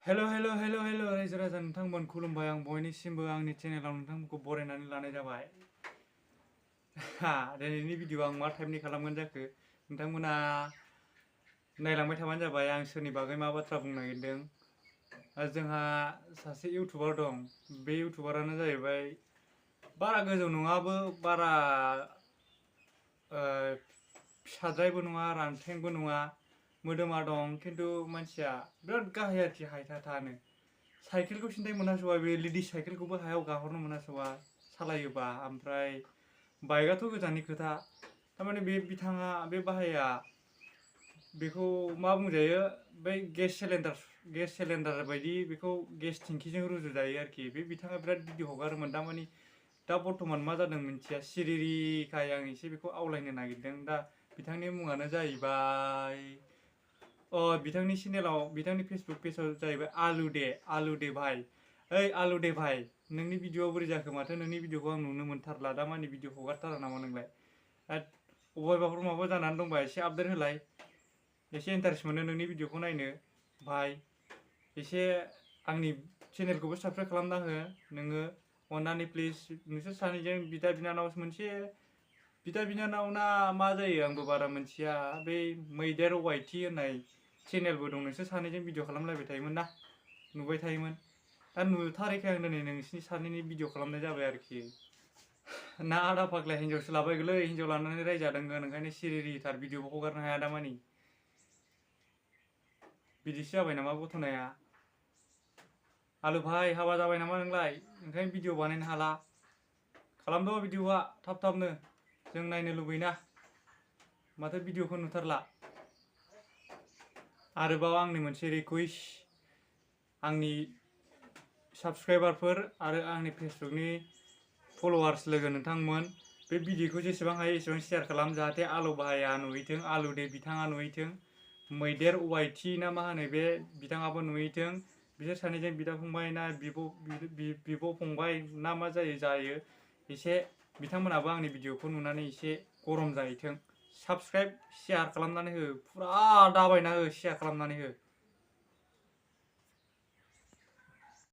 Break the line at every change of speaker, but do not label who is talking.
हेल' रायजो राजा नोंथांमोन खुलुमबाय आं बयनिसिमबो आंनि चेनेलाव नोंथांमोनखौ बरायनानै लानाय जाबाय। दिनैनि भिडिअ आं मा टाइपनि खालामगोन जाखो नोंथांमोना नायलांबाय थाबानो जाबाय। आं सोरनि बागै मा बाथ्रा बुंनो नागिरदों। जोंहा सासे इउटुबार दं। बे इउटुबारानो जाहैबाय बारा गोजौ नङाबो बारा फिसाद्रायबो नङा रानथेंबो नङा, मोदोमा दं खिन्थु मानसिया बिराद गाहाय आरोखि हायथाथानो। साइकेलखौ सिन्थाय मोनहास'आ, बे लेडिस साइकेलखौबो हायाव गाहरनो मोनहास'आ सालायोबा। ओमफ्राय बाइकआथ' गोजाननि खोथा। थारमाने बे बिथाङा बे बाहाया बेखौ मा बुंजायो, बै गेस सिलिन्डार बायदि बेखौ गेस टेंकिजों रुजुजायो आरोखि। बे बिथाङा बिराद भिडिअ हगारोमोन। दा बर्थमान मा जादों मिन्थिया, सिरिखाय आं एसे बेखौ आवलायनो नागिरदों। दा बिथांनि मुङानो जाहैबाय बिथांनि चेनेलाव, बिथांनि फेसबुक पेजाव जाहैबाय आलु दे भाई। ओइ आलु दे भाई, नोंनि भिडिअआ बोरै जाखो? माथो नोंनि भिडिअखौ आं नुनो मोनथारला। दा मानि भिडिअ हगारथारा नामा नोंलाय? अबेबाफोर माबा जानानै दंबा एसे आपडेट होलाय। एसे इन्टारेस्ट मोनो नोंनि भिडिअखौ नायनो भाई। एसे आंनि चेनेलखौबो साबस्क्राइब खालामना हो नोङो अननानै प्लिज। नोंसोर सानैजों बिदा बिनानाव ना मा जायो आंबो बारा मोनथिया। बै मैदेर वाइटि होननाय चेनेलबो दं। नोंसोर सानैजों भिडिअ खालामलायबाय थायोमोन ना, नुबाय थायोमोन। दा नुथारैखाय आं दिनै नोंसिनि सानैनि भिडिअ खालामनाय जाबाय आरोखि। ना आदा फाग्लाया हिन्जावसो लाबायगोलै, हिन्जाव लानानै रायजादोंगोन, ओंखायनो सिरिथार भिडिअबो हगारनो हाया दामानि। बिदिसो जाबाय नामा घटनाया? आलु भाई हाबा जाबाय नामा नोंलाय? ओंखायनो भिडिअ बानायनो हाला। खालामद' भिडिअआ थाबनो, जों नायनो लुबैना। माथो भिडिअखौ नुथारला। आरोबाव आंनि मोनसे रिकुवेस्ट, आंनि साबस्क्राइबारफोर आरो आंनि फेसबुकनि फल'वार्स लोगो नोंथांमोन, बे भिडिअखौ जेसेबां हायो एसेबां शेयार खालाम, जाहाथे आलु भाइया नुहैथों, आलु दे बिथाङा नुहैथों, मैदेर वाइटि ना मा होनो बे बिथाङाबो नुहैथों। बिसोर सानैजों बिदा फंबाय ना बिब' फंबाय ना मा जायो एसे बिथांमोनाबो आंनि भिडिअखौ नुनानै एसे गरम जाहैथों। साबस्क्राइब शेयार खालामनानै हो, फुरा दाबायना हो, शेयार खालामनानै हो।